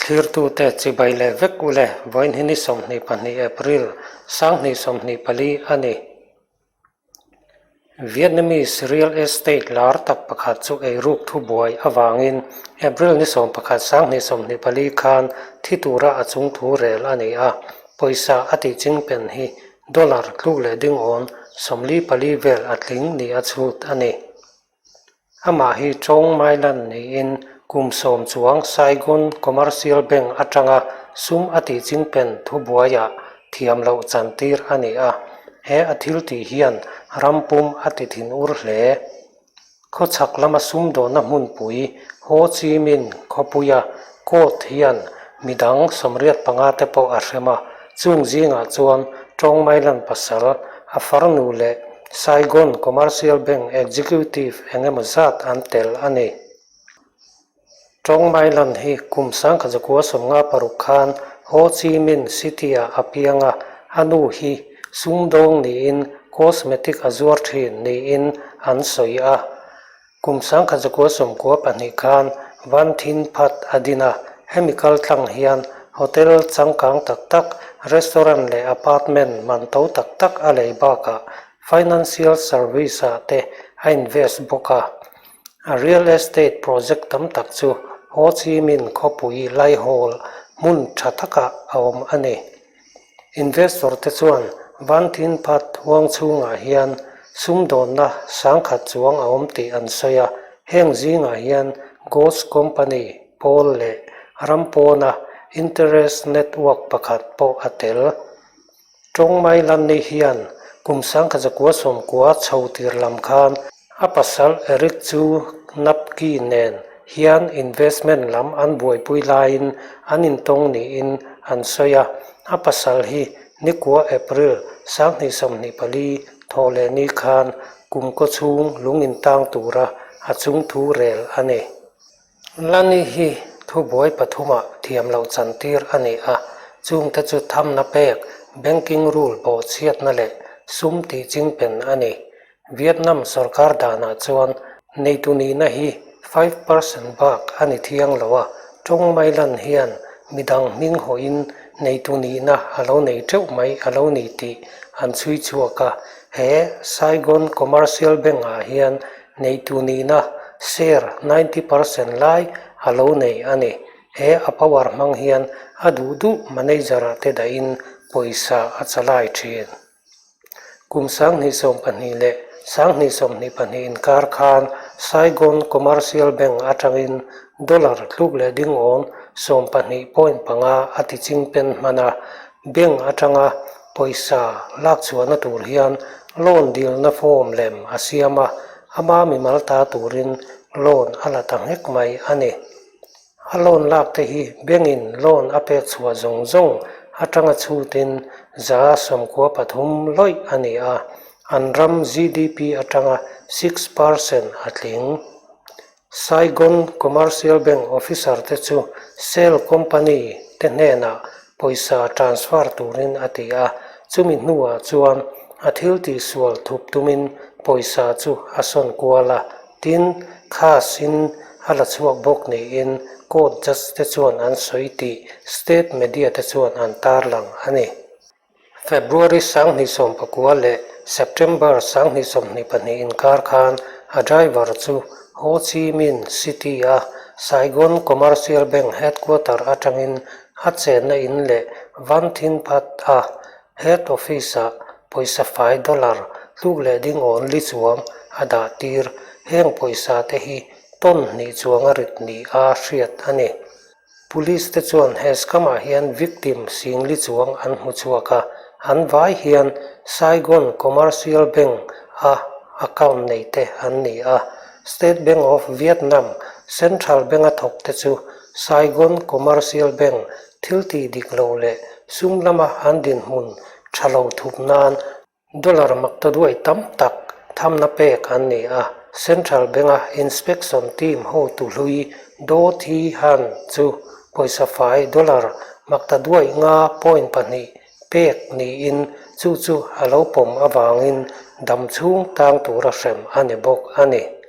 Thlirtute chibai leh vek ule vawiin hi ni 22 April, 2024 a ni. Vietnamese real estate lar tak pakhat chu eiruk thubuai avangin April ni 11 2024 khan thi tura a chungthu rel a ni a, pawisa a tihchingpen hi dollar tluk leh dingawn 44 vel a tling ni a chhut a ni. Amah hi Chong Mai Lan niin kum 10 chuang Saigon Commercial Bank atanga sum a tihchingpen thubuaiah thiam loh chantir a ni a, he a thil tih hian ram pum a ti thin ur hle. Khawchhak lama sumdawnna hmunpui Ho Chi Minh khawpuia court hian midang 85 te pawh a hrem a, chung zingah chuan Chong Mai Lan pasal a farnu leh Saigon Commercial Bank Executive engemaw zat an tel a ni. Tawng Mai Lan hi kum 1956 khan Ho Chi Minh City-ah a piang a, a nu hi sumdawng niin cosmetic a zuar thin niin an sawi a. Kum 1992 khan Van Thinh Phat a din a, hemi kal tlang hian hotel changkang tak tak, restaurant leh apartment man to tak tak a lei bakah financial service-ah te a invest bawk a. A real estate project tam tak chu Ho Chi Minh khawpui laihawl hmun tha takah a awm a ni. Investor te chuan Van Thinh Phat huang chhungah hian sumdawnna 10,000 chuang a awm tih an sawi a, heng zingah hian Ghost Company pawl leh ram pawna interest network pakhat pawh a tel. Tawng Mai Lanni hian kum 1990 chho tir lam khan A pasal Eric chu Napki nen hian investment lam an buaipui laiin an intawng niin an sawi a, a pasal hi nikua April 2024 thawh leh ni khan kum kaw chhung lung intang tura a chungthu rel a ni. Lani hi thubuai pathumah thiam loh chantir a ni a, chungte chu thamna pek, banking rule bawhchhiatna leh sum tihchingpen a ni. Vietnam sorkar danah chuan neitu nihna hi 5% bak a ni thiang lo a, Tawng Mai Lan hian midang hming hawhin neitu nihna a lo nei teuh mai a lo ni tih an chhui chhuak a, he Saigon Commercial Bank-ah hian Neitu nihna share 90% lai a lo nei a ni. He a power hmang hian a duh duh manager-ah te dahin pawisa a chalai thin. Kum 2012 leh 2022 inkar khan Saigon Commercial Bank atangin dollar tluk leh dingawn 12.5 a ti chingpen hman a, bank atanga Pawisa lakchhuahna tur hian loan dilna form lem a siam a, ama mimal ta turin loan a la ta nghek mai a ni. A loan lak te hi bank in loan a pek chhuah zawng zawng atanga chhutin 93% lawih a ni a, an ram GDP atanga 6% a tling. Saigon Commercial Bank officer te chu Shell company te hnenah pawisa transfer turin a ti a, chumi hnuah chuan a thil tihsual thup tumin pawisa chu a sawn kual a, tin, cash-in a la chhuak bawk niin court judge te chuan an sawi tih state media te chuan an tarlang a ni. February 2019 leh September 2022 inkar khan a driver chu Ho Chi Minh City-a Saigon Commercial Bank headquarter atangin a chenna in leh Van Thinh Phat-a head office-ah pawisa fai dollar tluk leh dingawn li chuang a dah tir. Heng pawisa te hi ton hnih chuang a rit ni a hriat a ni. Police te chuan he scam-ah hian victim singli chuang an hmu chhuak a, an vai hian Saigon Commercial Bank-a account nei te an ni a. State Bank of Vietnam Central Bank-a thawk te chu Saigon Commercial Bank thil tih dik lo leh sum lama an dinhmun tha lo thup nan Dollar maktaduai tam tak thamna pek an ni a, Central Bank-a inspection team hotu hlui Do Thi Han chu pawisa fai dollar maktaduai nga point pahnih pek niin chu chu a lo pawm avangin dam chhung tang tura hrem a ni bawk a ni.